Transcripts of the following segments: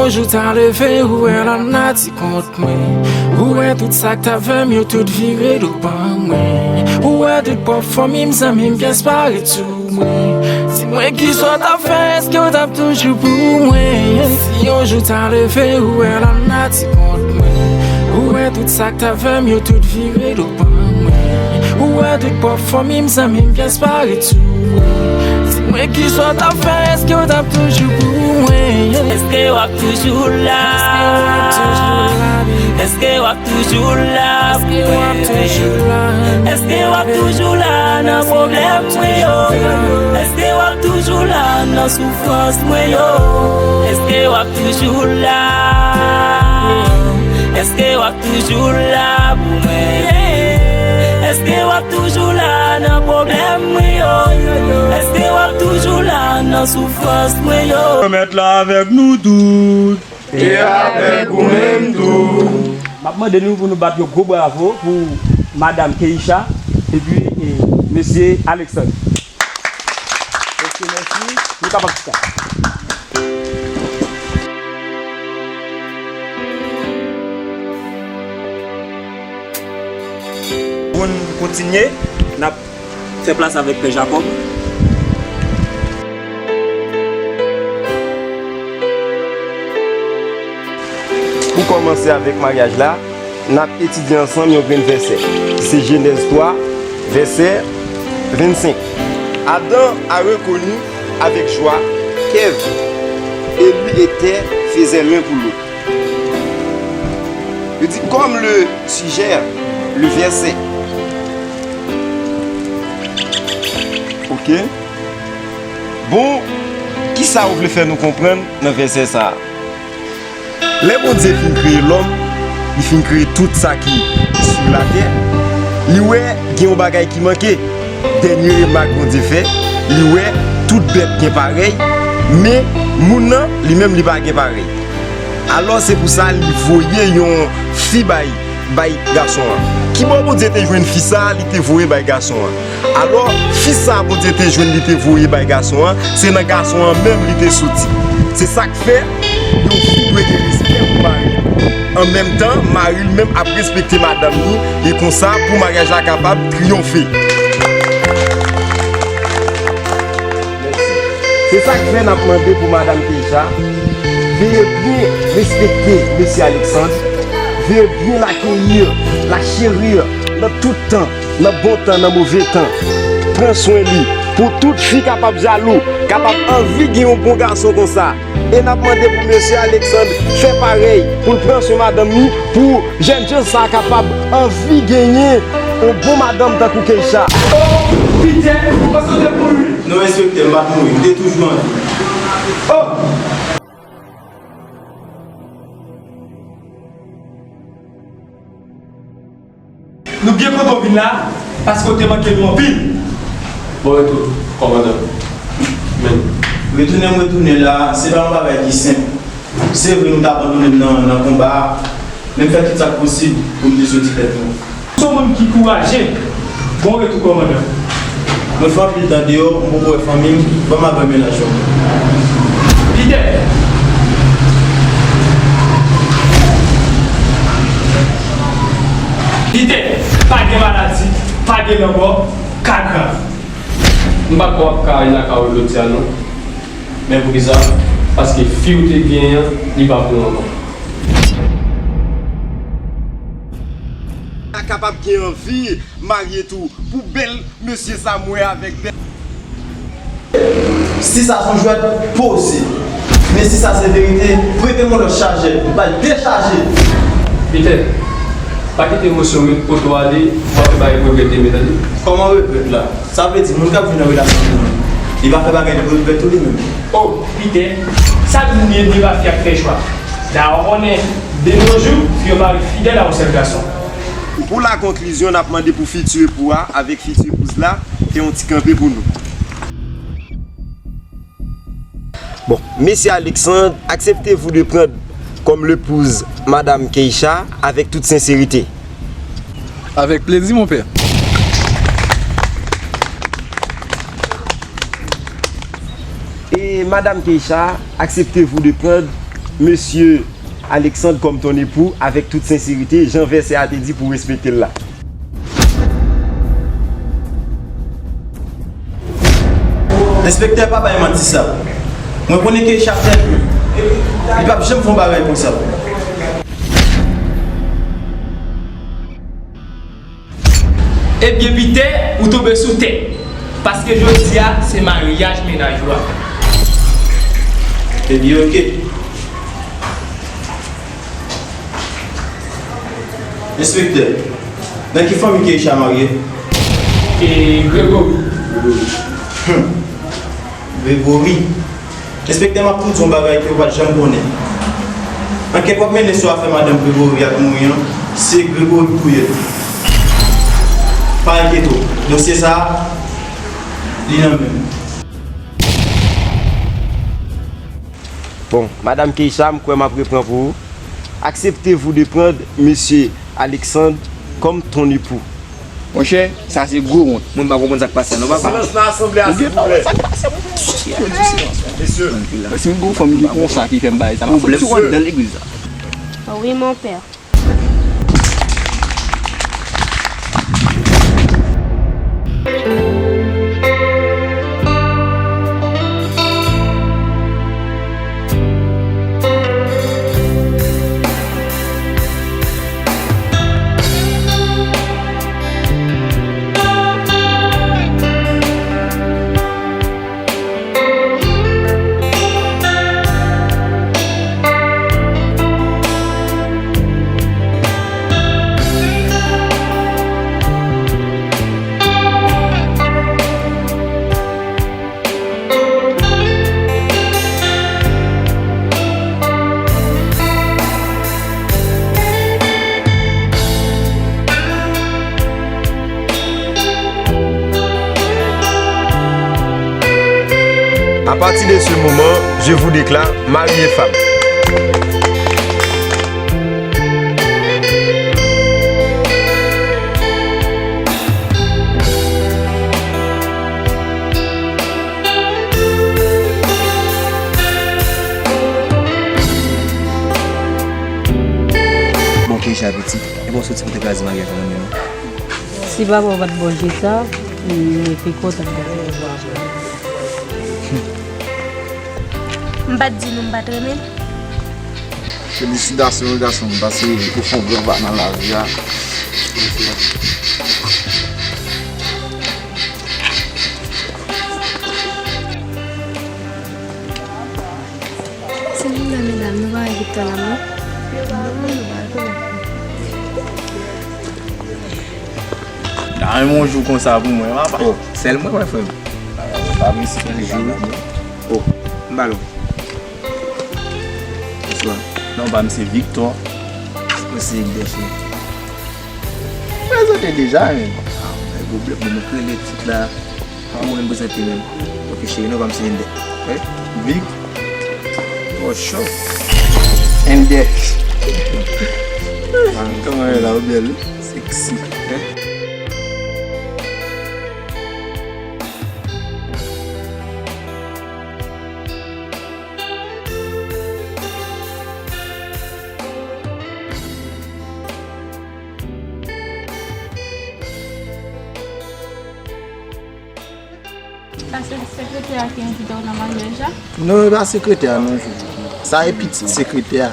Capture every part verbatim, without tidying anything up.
Jou ta leve, ou wè lanati kont mwen. Ou wè tout sa k t ap fè m, yo tout vire do ban mwen. Ou wè tout pwòp fanmi m, zanmi m, pyès pa ret sou mwen. Di mwen kisa w t ap fè, èske w t ap toujou pou mwen? Si yon jou ta leve, ou wè lanati kont mwen. Ou wè tout sa k t ap fè m, yo tout vire do ban mwen. Ou wè tout pwòp fanmi m, zanmi m, pyès pa ret sou mwen. Di mwen kisa w t ap fè, èske w t ap toujou pou mwen? Èske w ap toujou la? Èske w ap toujou la? Èske w ap toujou la pou mwen? Èske w ap toujou la nan pwoblèm mwen yo? Èske w ap toujou la nan soufrans mwen yo? Èske w ap toujou la? Èske w ap toujou la pou mwen? Èske w ap toujou la nan pwoblèm mwen yo? Èske w ap toujou la nan soufrans mwen yo? Mèt la avèk nou tout. E avèk ou menm tou. M ap mande nou pou nou bat yon gwo bravo pou Madam Keisha epi, e, Mesye Alexandre. Mesye, mèsi. Nou kapab chita. Pou n kontinye, n ap fè plas avèk Pè Jakòb. Pou kòmanse avèk maryaj la, n ap etidye ansanm yon grenn vèsè. Se Jenèz twa, vèsè vennsenk. Adam a reconnu avec joie qu'Ève et lui étaient faisait l'un pour l'autre. Li di, comme le suggère le verset. Ok. Bon, kisa ou vle fè nou konprann nan vèsè sa a? Lè Bondye fin kreye lòm, li fin kreye tout sa ki sou latè, li wè gen yon bagay ki manke. Dènye remak Bondye fè, li wè tout bèt gen parèy, men moun nan, li menm, li pa gen parèy. Alò, se pou sa li voye yon fi bay, bay gason an. Kibò Bondye te jwenn fi sa a, li te voye bay gason an? Alò, fi sa a Bondye te jwenn, li te voye bay gason an, se nan gason an menm li te soti. Se sa k fè, yon fi dwe gen respè pou mari l. An menm tan, mari l menm ap respekte madanm li, e konsa, pou maryaj la kapab triyonfe. Se sa k fè n ap mande pou Madanm Keisha, veye byen respekte Mesye Alexandre, veye byen l akeyi, l cheri nan tout tan, nan bon tan, nan move tan. Pran swen li, pou tout fi kapab jalou, kapab anvi gen yon bon gason konsa. E n ap mande pou Mesye Alexandre fè parèy, pou l pran swen madanm li, pou jènjan sa a kapab anvi genyen yon bon madanm tankou Keisha. Oh, Peter, ou pa sote pou li? Non, enspektè, m pa t mouri, m te toujou an vi. Oh! Nou byen kontan w vin la, paske w te manke nou anpil. Bon retou, kòmandan. Men. Retounen m retounen la, se pa yon bagay ki senp. Se vre, nou t abandone m nan, nan konba a, men m fè tout sa k posib pou m te soti tèt mwen. Ou se yon moun ki kouraje. Bon retou, kòmandan. Mwen fè anpil tan deyò, m poko wè fanmi m, ban m al wè mennaj mwen. Peter! Peter, pa gen maladi, pa gen lanmò, ka grav. M pa kwè w ap ka al lakay ou jodi a non. Men poukisa? Paske fi w te genyen an, li pa pou w ankò. A kapab gen anvi marye tou pou bèl mesye sa m wè avèk bèl. Si sa se yon jwèt, poze. Men si sa se verite, prete m yon lòt chajè, m pral dechaje. Peter, pa kite emosyon met kote w ale, w ap fè bagay pou regrèt demen, tande? Kòman regrèt la? Sa vle di moun k ap vin nan relasyon pou mwen, li pa fè bagay li pou regrèt tou li menm? Oh, Peter, sa moun ye de pa fi ak fè chwa. Dayè, w konnen, de nos jours, fi yo pa ret fidèl a yon sèl gason. Pou la konklizyon, n ap mande pou fiti epou a avèk fiti epouz la fè yon ti kanpe pou nou. Bon, Mesye Alexandre, acceptez-vous de prendre comme l'épouse Madame Keisha avec toute sincérité? Avec plaisir, mon père. Et Madame Keisha, acceptez-vous de prendre Mesye Alexandre kòm ton epou avèk tout senserite, jan vèsè a te di pou w respekte l la. Enspektè, pa bay manti sa. Mwen konnen Keisha trè byen. Li p ap janm fè yon bagay konsa. Ebyen, Pitè, ou tonbe sou tèt. Paske jodi a, se maryaj mennaj ou a. Ebyen, oke. Enspektè, nan ki fanmi Keisha marye? E Gregory. Hum. Gregory. Enspektè, m ap tou di w yon bagay ke w pa t janm konnen. Ankèt w ap mennen sou afè madanm Gregory ak mouri an, se Gregory k touye l. Pa enkyete w. Dosye sa a, li nan men m. Bon, Madam Keisha, m kwè m ap repran pou ou. Acceptez-vous de prendre Mesye Alexandre comme ton époux? Monchè, sa se gwo wont. Mwen pa konprann sa k pase a non, papa. Silans nan asanble a, silvouplè. Sa k pase, monchè? Mesye. Tranquille la. Si m gon fanm ki konsa ki fè m bay sa, m ap fouti w anndan legliz la. Oui, mon père. À partir de ce moment, je vous déclare mari et femme. Bon, Keisha pitit, e bon soti pou te kraze maryaj la nan men nou. Si papa w pa t ba w je sa, m te kontan. M pa t di nou m pa t renmen l. Felisitasyon wi gason m, paske ou fè yon gran pa nan lavi a. Se nou menm medam, nou pa wè Victor la non. Nan yon jou konsa pou mwen, papa. Oh, sèl mwen wè frè m. Pa misye ki jou. Oh, m ba l. Bonswa. Non, pa misye Victor. Mwen se Victor, frè. Prezante deja, men. Ah, bay pwoblèm, bon, mwen prele tit la. Pa mwen prezante menm. Ok, cheri, non, pa misye Ender. Wi. Vic. Oh, show. Ender. Kòman e la, ou bèl, wi. Sexy. Sa se sekretè a ki envite w nan maryaj la? Non, e pa sekretè a non, Jojo. Sa e pitit sekretè a.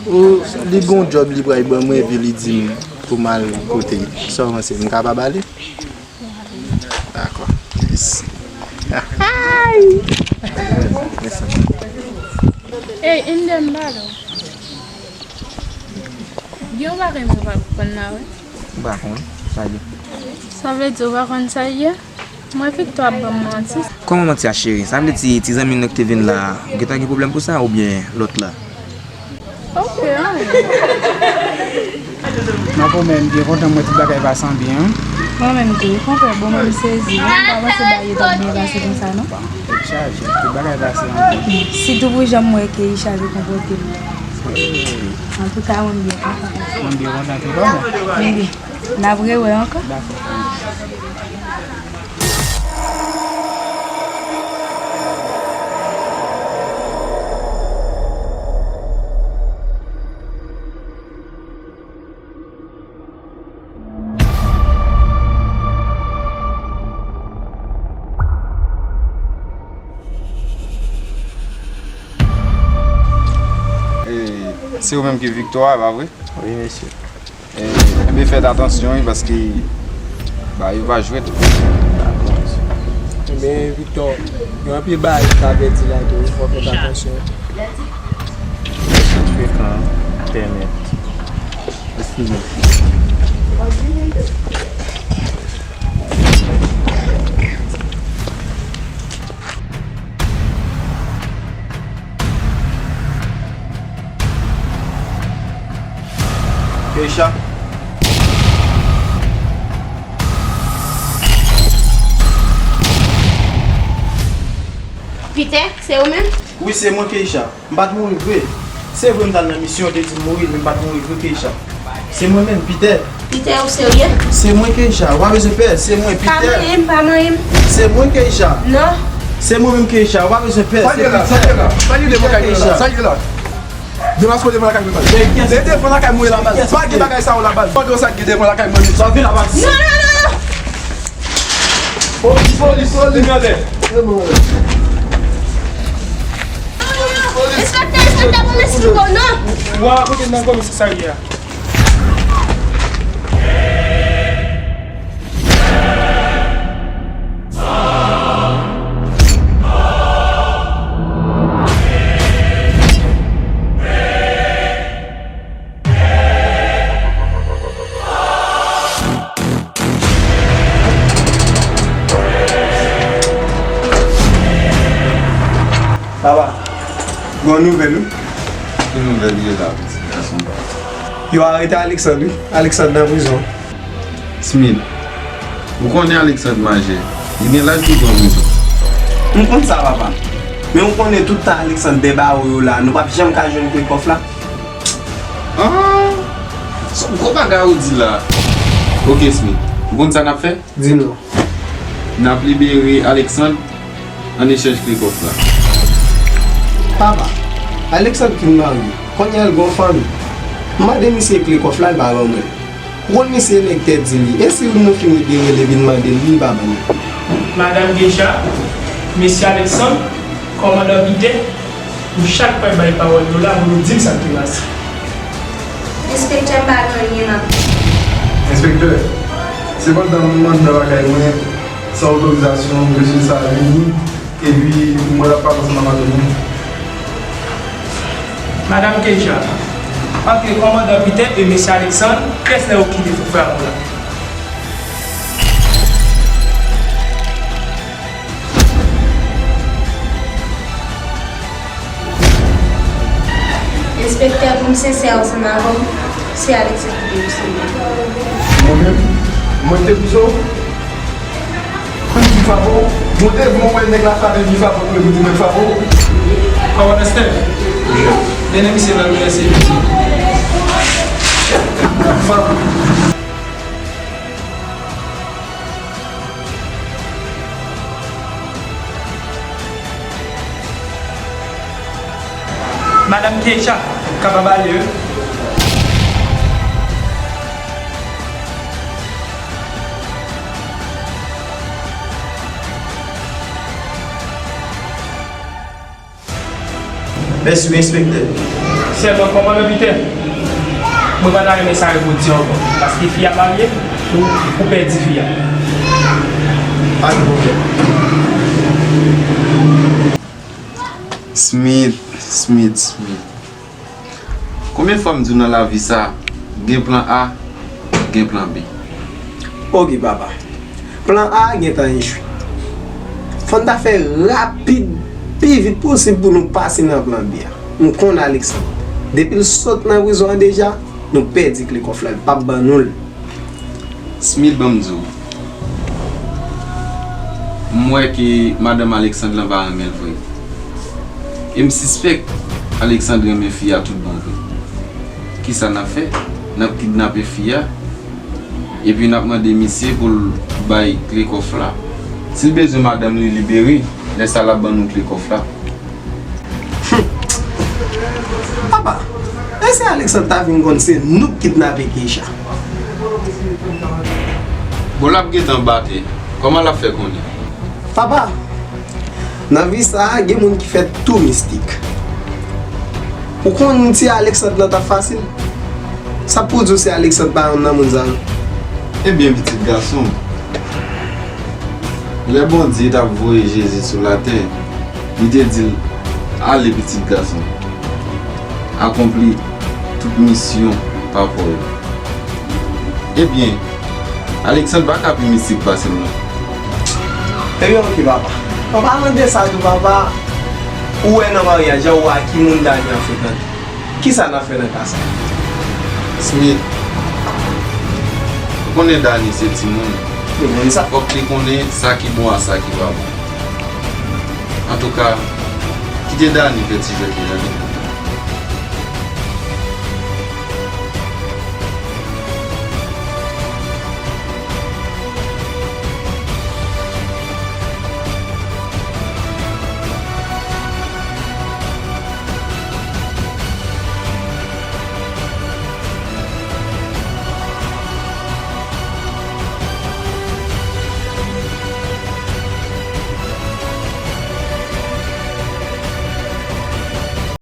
Ou, li gon djòb li pral ban mwen, epi li di m pou m al kote l. Sa w panse, m kapab ale? Dakò. Mèsi. Mèsi. Ey, Ender, m pale w. Gen yon bagay mwen pa konprann la, wi. M pa konn. Sa l ye? Sa vle di w pa konn sa l ye? Mwen Victor ap ban m manti. Kòman manti a, cheri? Sa vle di ti zanmi nou ki te vin la, ou gentan gen pwoblèm pou sa, oubyen lòt la? Ok, anyen. Mwen menm, m byen kontan m wè tout bagay pase an byen, wi. Mwen menm tou, wi, konpè, bon, mwen m sezi, wi. M pa panse bagay yo t ap byen pase konsa, non. Tèt chaje, tout bagay pase an byen. Sitou pou jan m wè Keisha te konpòte l. Antouka, mwen m byen kontan. Mwen m byen kontan tou, kòman? Mwen byen. N ap rewè ankò. Dakò. Se ou menm ki Viktò a, pa vre? Wi, mesye. E, enben, fè atansyon, wi, paske ba yo pa jwèt. Dakò, mesye. Ebyen, Viktò, gen anpil bagay ki ka pèdi la tou, wi, fò w fè atansyon. Frekan, pèmèt. Eskize m. Keisha. Peter, se ou menm? Wi, se mwen, Keisha. M pa t mouri vre. Se vre m t al nan misyon, yo te di m mouri, men m pa t mouri vre, Keisha. Se mwen menm, Peter. Peter, ou serye? Se mwen, Keisha. Ou pa bezwen pè. Se mwen, Peter. Pa manyen m, pa manyen m. Se mwen, Keisha. Non. Se mwen menm, Keisha. Ou pa bezwen pè. Sa l ye la, sa l ye la. Sa l ye devan kay mwen la. Sa l ye la. Demaske w devan lakay mwen, baz. Se devan lakay mwen la, baz. Pa gen bagay sa yo la, baz. Mande w sa k gen devan lakay mwen. Sa vin la, baz. Non, non, non, non. Polis, polis, polis. Vin atè. Enspektè, enspektè, pou m esplike w, non. Wa kote nan komisarya. Papa, gon nouvèl, wi. Ki nouvèl ye la, pitit gason pa m? Yo arete Alexandre, wi. Alexandre nan prizon. Smith, ou konnen Alexandre majè, li gen laj pou pran prizon. M konn sa, papa. Men ou konnen tout tan Alexandre dèyè bawo yo la, nou p ap janm ka jwenn kle kòf la. Ah, se yon gwo bagay ou di la. Ok, Smith, ou konn sa n ap fè? Di m non. N ap libere Alexandre an echanj kle kòf la. Papa, Alexandre fin marye, kounye a l gen yon fanmi. M mande misye kle kòf la, l pa ban mwen l. Ou konn misye nèg tèt di li, e si nou fin libere l epi n mande l li, li pa ban nou? Madanm Geisha, mesye Alexandre, kòmandan Peter, nou chak pral bay pawòl nou la pou nou di m sa k te pase. Enspektè, m pa gen anyen m ap di. Enspektè, sepandan m mande nan lakay mwen, san otorizasyon, mesye sa a vini, epi mwen l ap pale ansanm ak madanm mwen. Madanm Keisha, antre kòmandan Peter e mesye Alexandre, pyès la yo kite fè frè a la. Enspektè, pou m sensè ansanm avè w, se Alexandre ki te pouse m. Mwen menm? Mwen ki te pouse w? Pou m di favo, bon, devan w wè nèg la frape m, li favo, pou l di mwen favo. Kòmandan Steph, mennen misye nan mitan se piti. Favo. Madanm Keisha kapab ale wi. Mèsi wi, enspektè. Sèlman, kòmandan Peter, mwen pa ta renmen sa yo pou di ankò, paske fi a marye, ou, ou pèdi fi a. Pa gen pwoblèm. Smith, Smith, Smith. Konbyen fwa m di w nan lavi sa, gen plan A, gen plan B? Oke, papa. Plan A a gentan echwe. Fò n ta fè rapid, pi vit posib pou nou pase nan plan B a. M konn Alexandre. Depi l sot nan prizon an deja, nou pèdi kle kòf la, l p ap ban nou l. Smith, ban m di w. M wè ke madanm Alexandre lan pa renmen l vre. E m sispèk Alexandre renmen fi a tout bon vre. Kisa n ap fè? N ap kidnape fi a, epi n ap mande misye pou l bay kle kòf la. Si l bezwen madanm li libere, lè sa a l ap ban nou kle kòf la. Hum. Papa, e si Alexandre ta vin konn se nou k kidnape Keisha? Bon, l ap gentan bate. Kòman l ap fè konnen? Papa, nan vi sa a, gen moun ki fè tou mistik. Ou konn ti Alexandre nan t ap fasil? Sa pou di w si Alexandre pa youn nan moun sa yo? Ebyen, pitit gason m, lè Bondye t ap voye Jezi sou latè, li te di l, "Ale, pitit gason, akonpli tout misyon papa w yo." Ebyen, Alexandre pa ka pi mistik pase m non. Ebyen, oke, papa. An palan de sa tou, papa, ou wè nan maryaj la, ou wè ak ki moun Dani ap frekante. Kisa n ap fè nan ka sa? Smith, ou konnen Dani se timoun. Nou konn sa. Fòk li konnen sa ki bon ak sa ki pa bon. Antouka, kite Dani fè ti jwèt li tande.